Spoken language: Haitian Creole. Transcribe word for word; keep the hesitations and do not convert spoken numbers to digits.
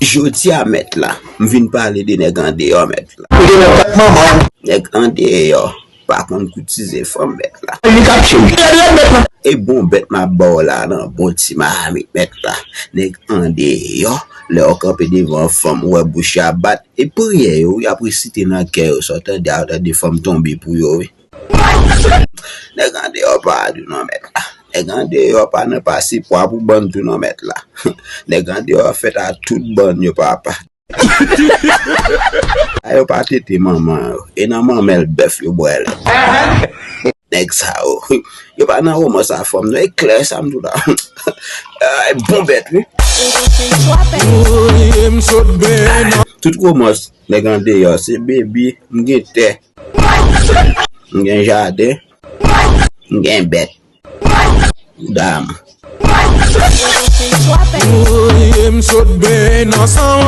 Jodi a, mèt la, m vin pale de nèg andeyò, mèt la. Ou gen nan tèt manman w. Nèg andeyò pa konn koutize fanm, mèt la. Li k ap tchil. Rèd, rèd, mèt la. E bon bèt m ap ba w la nan bon ti mamit, mèt la. Nèg andeyò, lè w kanpe devan fanm, ou wè bouch yo ap bat, e priyè yo, y ap resite nan kè yo, sa w tande a, w tande fanm tonbe pou yo, wi. Nèg andeyò pa di non, mèt la. Nèg andeyò pa nan pase pwa pou bann tou non, mèt la. Nèg andeyò fèt a tout bann yo, papa. A yo pa tete manman yo. E nan manmèl bèf yo bwè lèt. Nèg sa yo. Yo pa nan romans a fanm non. E klè sa m di w la. Ay, bon bèt, wi. Tout romans nèg andeyò se baby, m gen tè. M gen jaden. M gen bèt. Dam. M sot benyen nan san.